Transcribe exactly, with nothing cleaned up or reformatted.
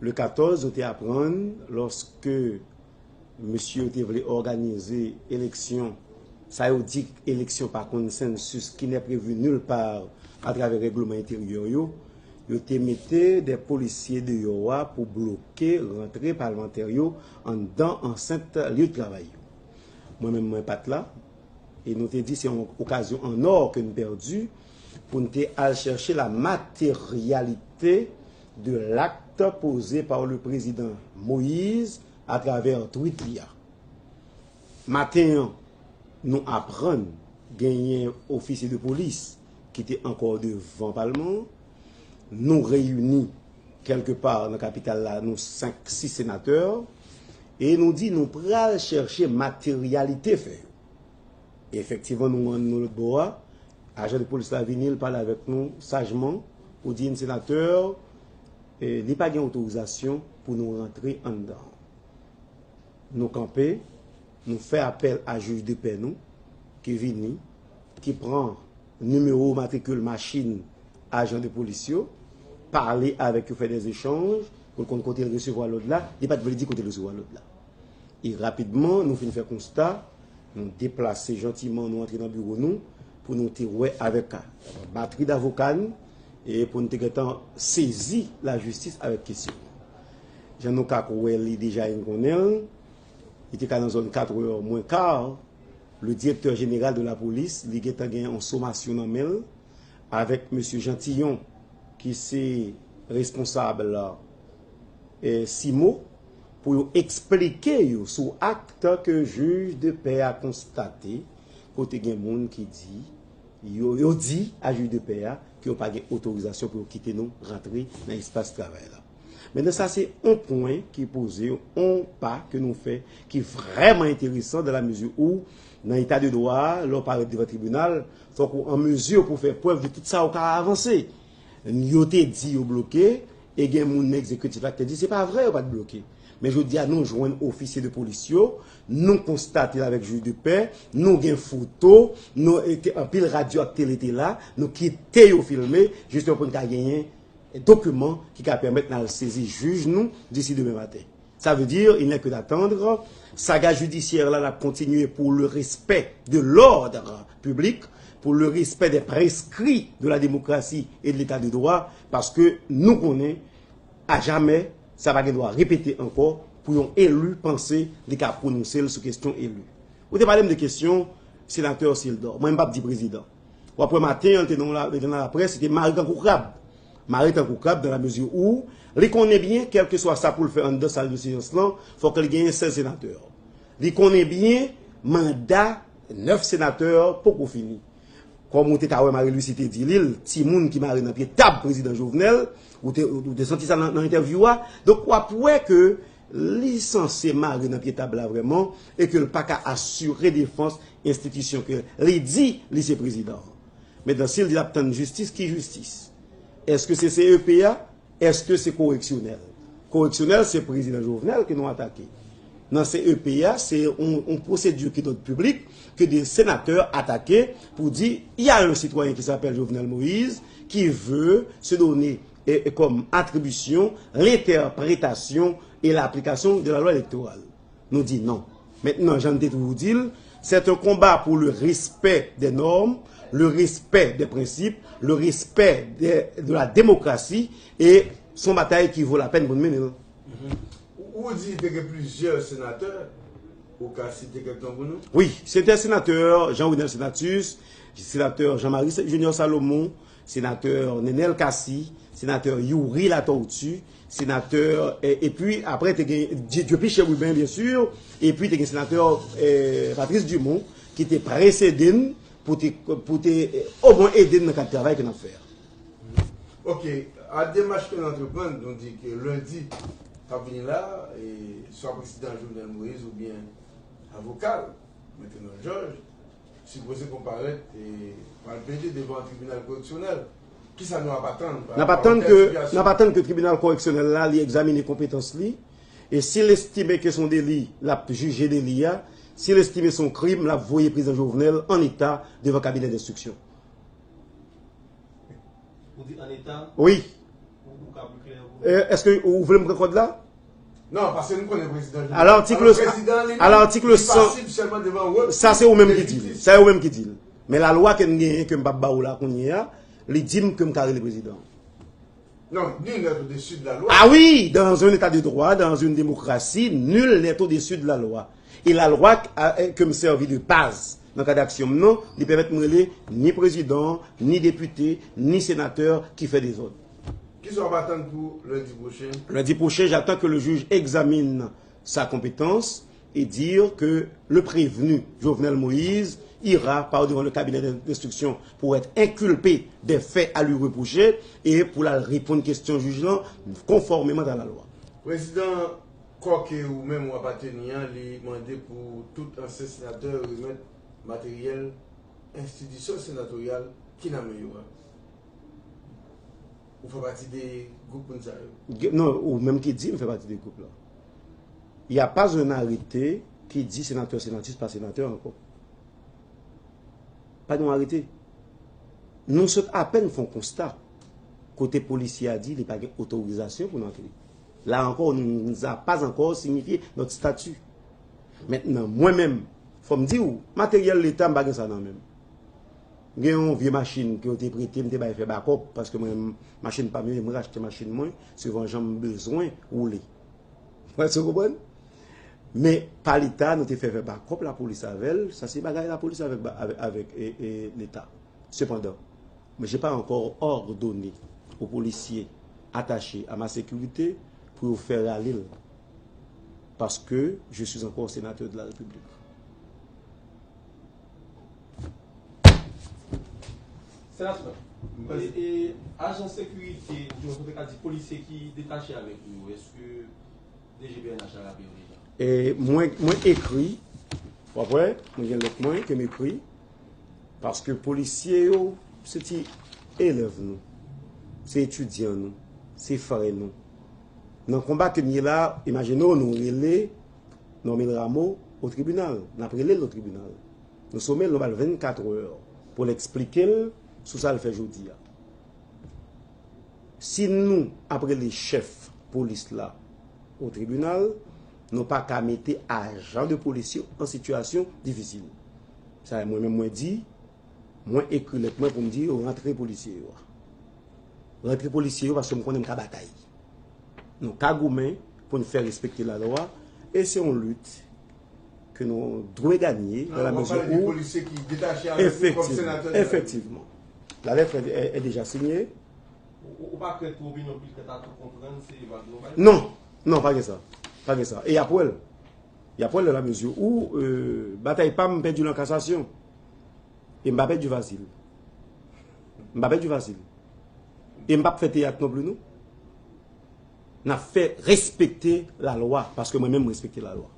Le katòz, nou te aprann, lòske mesye yo te vle òganize eleksyon, sa yo di eleksyon pa konsensis ki n'est prévu nulle part atravè règleman enteryè yo, yo te mete de polisye deyò a pou bloke rantre palmantè yo anndan ansent lye de travay yo. Mwen menm, mwen pa t la, e nou te di se yon okazyon an or ke n pèdi pou n te al chèche la matérialité de l'acte posé par le président Moïse atravè tweet li a. Maten an, nou aprann genyen ofisye de polis ki te ankò devan palman an. Nou reyini kèlke pa nan kapital la, nou senk, sis senatè, e nou di nou pral chèche materyalite fè yo. Efektivman, nou rann nou lòt bò a. Ajan de polis la vini, l pale avèk nou sajman pou di n senatè, e, li pa gen otorizasyon pou nou rantre anndan. Nou kanpe, nou fè apèl a jij de pè nou, ki vini, ki pran nimewo matrikil machin ajan de polis yo, pale avèk yo, fè dèzechanj, pou l konn kote l resevwa lòd la, li pa t vle di kote l resevwa lòd la. E rapidman, nou fin fè konsta, nou deplase jantiman, nou antre nan biwo nou, pou nou te wè avèk batri davoka n, e pou nou te gentan sezi lajistis avèk kesyon. Jan nou ka wè li deja, n konnen l, li te ka nan zòn katrè mwens ka, le directeur général de la police, li gentan gen yon somasyon nan men l, avèk mesye Jantillon, ki se responsab, e, CIMO, pou yo eksplike yo sou akte ke jij de pè a konstate, kote gen moun ki di, yo, yo di a jij de pè a ke yo pa gen otorizasyon pou yo kite nou rantre nan espas travay la. Mentnan, sa se yon pwen ki poze, yon pa ke nou fè, ki vrèman enteresan, dans la mesure où, nan eta de dwa a, lè w parèt devan tribinal, fòk ou an mezi pou fè prèv de tout sa ou ka avanse. Yo te di yo bloke, e gen moun nan egzekitif la ki te di se pa vre, yo pa t bloke. Men jodi a, nou jwenn ofisye de polis yo, nou konstate l avèk jij de pè, nou gen foto, nou, e te, anpil radyo ak tele te la, nou kite yo filme, jisteman pou n ka genyen dokiman ki ka pèmèt n al sezi jij nou disi demen maten. Ça veut dire, il n'est que d'attendre. Saga jidisyè la, l ap kontinye pour le respect de l'ordre public, pour le respect des prescrits de la démocratie et de l'état de droit, paske nou konnen, ajamè, sa pa gen dwa repete ankò pou yon eli panse li ka pwononse l sou kesyon eli. Ou te pale m de kesyon senatè Sildor. Mwen, m p ap di prezidan. W ap wè maten an, li te nan la, li te nan laprès, li te mare tankou krab. Mare tankou krab dans la mesure où li konnen byen, kèlkeswa sa pou l fè anndan sal de seyans lan, fòk li genyen sèz senatè. Li konnen byen, manda nèf senatè poko fini. Kòm ou te ka wè Marie Lucie te di li, l, timoun ki mare nan pye tab prezidan Jovenel, ou te, ou te santi sa nan, nan entèvyou a. Donk, w ap wè ke li sanse mare nan pye tab la vrèman, e ke l pa ka asire defans enstitisyon ke li di li se prezidan an. Mentnan, si l di l ap tann jistis, ki jistis? Èske se C E P a? Èske se koreksyonèl? Koreksyonèl, se prezidan Jovenel ke nou atake. Nan C E P a, se yon, yon pwosedi ki d'ordre public ke de senatè atake pou di, il y a un citoyen qui s'appelle Jovenel Moïse qui veut se donner, e, e, comme attribution l'interprétation et l'application de la loi électorale. Nou di non. Mentnan, jan n te toujou di l, c'est un combat pour le respect des normes, le respect des principes, le respect de, de la démocratie, e se yon batay ki vo lapèn pou n mennen l. Mhm. Ou, ou di te gen plizyè senatè, ou ka site kèk non pou nou? Wi, se te senatè Jean Renel Senatus, senatè Jean Marie Junior Salomon, senatè Nenel Cassy, senatè Youri Latortue, senatè, e, epi apre te gen Di-, Dieupi Chérubin, byen si, epi te gen senatè, e, Patrice Dumont, ki te presede n pou te, pou te, e, omwen ede n nan kad travay ke n ap fè a. Ok, a demach ke n antreprann, nou di ke lendi k ap vini la, e, swa prezidan Jovenel Moïse oubyen avoka l, Mèt Renold Georges, sipoze konparèt e pral plede devan tribinal koreksyonèl. Kisa nou ap atann? N ap atann ke, n ap atann ke tribinal koreksyonèl la, li egzamine konpetans li, e si l estime ke se yon deli, l ap jije deli a, si l estime se yon krim, l ap voye prezidan Jovenel an eta devan kabinè denstriksyon. Ou di an eta? Wi. Ou, ou ka pli klè pou Èske ou vle m pran kòd la? Non, paske nou konnen prezidan. A latik, a latik san, sa se ou menm ki di l. Sa se ou menm ki di l. Men lalwa ke m genyen, ke m p ap ba ou la kounye a, li di m ke m ka rele prezidan. Non, nul n'est au-dessus de la loi. Ah oui, dans un état de droit, dans une démocratie, nul n'est au-dessus de la loi. E lalwa ke m sèvi de baz nan kad aksyon m nan, li pèmèt m rele ni prezidan, ni depite, ni senatè ki fè dezòd. Kisa w ap atann pou lendi pwochen? Lundi prochain, j'attends que le juge examine sa compétence et dire que le prévenu, Jovenel Moïse, ira par devant le cabinet d'instruction pour être inculpé des faits à lui reprocher et pou l al reponn kesyon jij lan konfòmeman a la lwa. Prezidan, kò ke ou menm w apateni an, li mande pou tout ansyen senatè remèt materyèl enstitisyon senatoryal ki nan men yo a. Ou fè pati de gwoup moun sa yo? Non, ou menm ki di m fè pati de gwoup la. Y a pas un arrêté ki di senatè, senatris pa senatè ankò. Pa gen yon arete. Nou sot apèn fè yon konsta kote polisye a di li pa gen otorizasyon pou l antre. La encore, nous n'a pas encore signifié notre statut. Mentnan, mwen menm, fò m di w, materyèl Leta, m pa gen sa nan men m. M gen yon vye machin ke yo te prete m, te bay fè bakòp, paske mwen, machin pa m yo, e mwen rachte machin mwen, suivan jan m bezwen woule. Èske w konprann? Men pa Leta, nou te fè fè bakòp lapolis avè l, sa se bagay lapolis avèk, avèk, avèk e, e, Leta. Sepandan, mwen, j'ai pas encore ordonné aux policiers attachés à ma sécurité pou yo fè rale l, paske je suis encore sénateur de la République. Senatè, e, e, ajan sekirite, oubyen, an tou ka di, polisye ki detache avèk nou yo, èske D G P N H la raple yo deja? E mwen, mwen ekri, w ap wè, mwen gen lèt mwen ke m ekri, paske polisye yo, se ti elèv nou, se etidyan nou, se frè nou. Nan konba ke n ye la, imajine w, nou rele Normil Rameau o tribinal, n ap rele l o tribinal. Nou some l, nou ba l vennkat è pou l eksplike l sou sa l fè jodi a. Si nou ap rele chèf polis la o tribinal, nou pa ka mete ajan de polis yo an sitiyasyon difisil. Sa mwen menm mwen di, mwen ekri lèt mwen pou m di yo rantre polisye yo a. Rantre polisye yo paske m konnen m ka batay. Nou ka goumen pou n fè respekte lalwa e se yon lit ke nou dwe ganye dans la mesure où, efektivman, efektivman, la lettre est, est déjà signée. Ou pa krè twò byen non plis kanta tou konprann se vag nou bay? Non, non, pa gen sa. Pa gen sa. E y ap wè l. Y ap wè l dans la mesure où, euh, batay pa m pèdi l an kasasyon. E m pa pèdi fasil. M pa pèdi fasil. E m p ap fè teyat non plis non. N ap fè respekte lalwa, paske mwen menm m respekte lalwa.